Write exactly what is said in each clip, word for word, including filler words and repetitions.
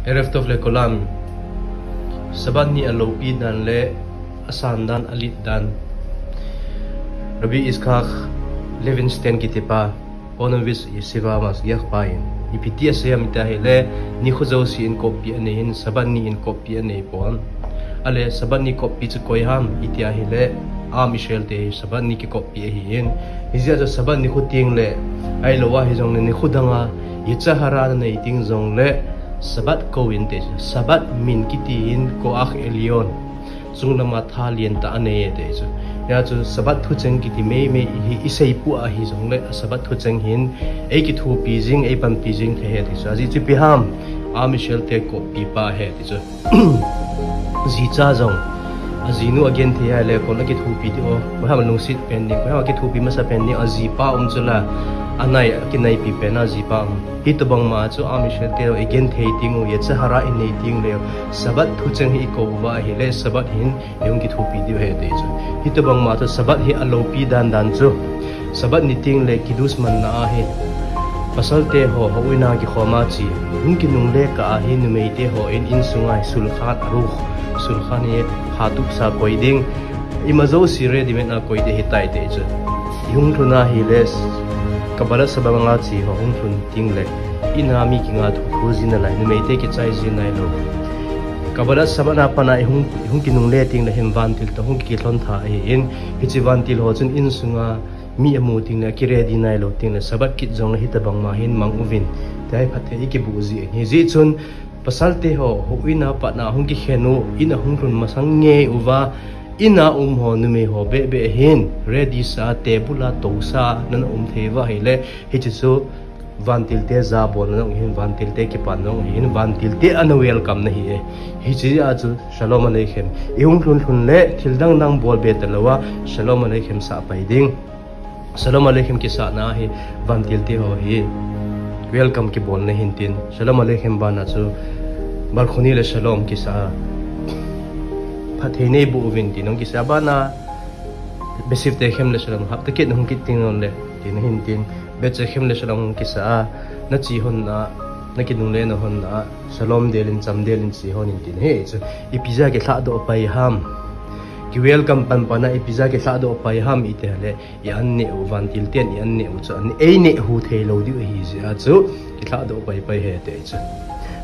Erev Tov le Kolam. Sabbath ni a lopi dan le a san dan, a lit dan. Rabbi Yitzchak Levinstein kiti pa, Ponevezh Yeshiva Mashgiach pa in, ipi ti asei ham iti ahile, nikho jouse in koppi anei in, Sabbath ni in koppi anei pon. Ale Sabbath ni koppi chu koi ham iti ahile, Am Yisrael te hi Sabbath ni kikoppi ahi in. Hijeh a chu Sabbath nikho teng le, ahilou a hijongle nikho dang a, Yetzer Hara na nei teng jongle, Sabbath kou inte. Sabbath min kiti hin Koach Elyon, chunglam a tha lien tah anei e ti chu. Hijeh a chu Sabbath thucheng kiti meimei hi i seipeh ahi jongle, Sabbath thucheng hin ei kithopi jing, ei panpi jing thei e ti chu. Ajeh chu ipi ham, Am Yisrael te koppi pa ahi ti chu. Jicha jong, ajinu agenthei ahile, koi a kithopi ding o, koi ham lungset pen ding, koi ham kithopi masa pen ding, ajipa um chu la, anai, akinaipi pen a jipa um. Hitobang ma chu Am Yisrael te i genthei teng u, Yetzer Hara i nei teng le, Sabbath thucheng hi i kou uva ahile, Sabbath hin i hung kithopi diu ahi ti chu. Hitobang ma chu Sabbath hi a lopi dan dan chu. Sabbath ni teng le kiddush manna ahi. Pasal te ho, houin a kikhom a che. Hung kinungle kah a hi numei te ho in, insung a hi Shulchan Aruch, Shulchan hi khat tup sa koi ding. Ima jouse ready made a koi ding ahi tai ti chu. I hung lhun ahile, Kabbalat Shabbat a che ho hung lhun teng le, in a mi kinga thu thu jing nalai, numei te kichai jing nailou. Kabbalat Shabbat a pat a i hung, i hung kinungle teng le hin vantil toh hung kilhon tha ahi in, hiche vantil ho chun insung a mi amu teng le, aki ready nailou teng le, Sabbath kit jongle hitobang ma hin mang uvin, tia hi phatthei i kiboh ji ahi. Hijeh chun, pasal te ho, houin a pat a hung kikhen u, in a hung lhun masang ngei uva, in a um ho, numei ho beh beh hin, ready sa, table a tousa, nana um thei uva ahile, hiche chu vantil te jabolna jong hin, vantil te kipana jong hin, vantil te ana welcome na ahi e. Hiche a chu Shalom Aleichem. I hung lhun lhun le, thil dang dang bol be talou a, Shalom Aleichem sah pai ding. Shalom Aleichem kisahna hi, vantil te ho hi welcome kibolna ahin tin. Shalom Aleichem ban a chu, Barchonu le Shalom kisa a, phatthei neiboh uvin tin hung kisa a, ban a, Beseivtechem Leshalom, hapta kit na hung kit teng le, tin ahin tin, Betsochem Leshalom hung kisa a, na che hon a, na kinungle na hon a, Shalom del in, cham del in che hon in tin ahi chu. Ipi jeh a kilhadoh pai ham. Ki welcome pan pan a ipi jeh a kilhadoh pai ham iti ahile, i an neh u, vantil ten i an neh u chu an, ei neh u thei lou diu ahi jeh a chu, kilhadoh pai pai ahi ti chu.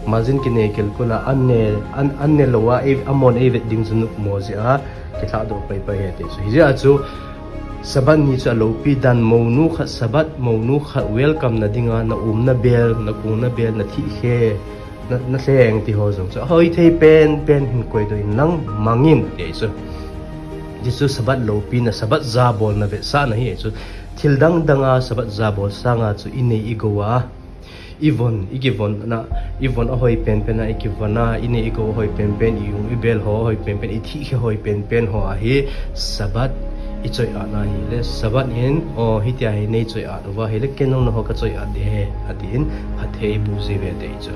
Margin kinei kilkul a an ne, an, an ne lou a, ei, amon ei vet ding chu nopmo jeh a, kilhadoh pai pai ahi ti chu. Hijeh a chu, Sabbath ni chu a lopi dan, mounu khat, Sabbath mounu khat welcome na ding a, na umna bel, na kungna bel, na thihkhe, na, na lheng ti ho jong chu, ahoi thei pen pen hin koidoh in lang mang in ti ahi chu. Hichu Sabbath lopi na, Sabbath jabolna vetsahna ahi chu. Thil dang dang a Sabbath jabol sang a chu i nei i gou a, i von, i kivon na, i von ahoi pen pen a, i kivon a, i nei i gou ahoi pen pen, i um i bel ho ahoi pen pen, i thihkhe hoi pen pen ho a hi Sabbath i choi-at na ahile, Sabbath hin, o, hitia hi nei choi-at uva ahile, ken jong nangho ka choi-at ding ahi, atin, phatthei boh ji uve ti chu.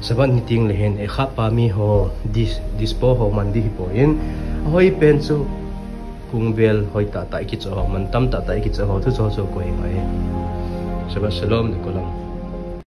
Sabbath ni teng le hin, ei khat pa mi ho, dis-, dispo ho man ding hi poi in, ahoi pen chu, kung bel hoi tah tah i kichoh ho, man tam tah tah i kichoh ho, thu cho cho koi ngai. Shabbat Shalom, Nikolam.